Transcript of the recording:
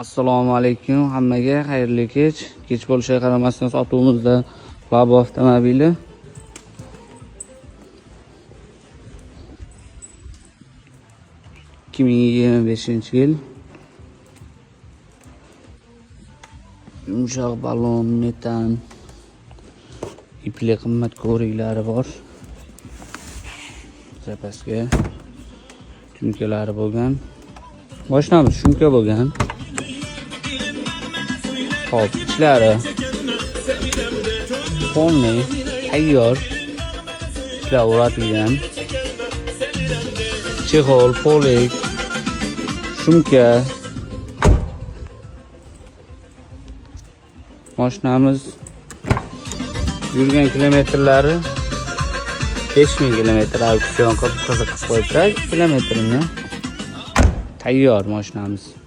Assalomu alaykum hammaga, xayrli kech. Kech bo'lishiga qaramasdan, sotuvimizda Labo avtomobili. 2025-yil. Yumshoq balon, metan, ipli qimmat ko'riklari bor. Запаска tumkalari bo'lgan. Mashinamiz shumka bo'lgan. Xo'p, ichlari полный tayyor. Ishlar o'ratilgan. Чехол, полик, shumka. Mashinamiz yurgan kilometrlari 5000 kilometr. Auksion qilib, qiziq qilib qo'yibdi kilometrini. Tayyor mashinamiz.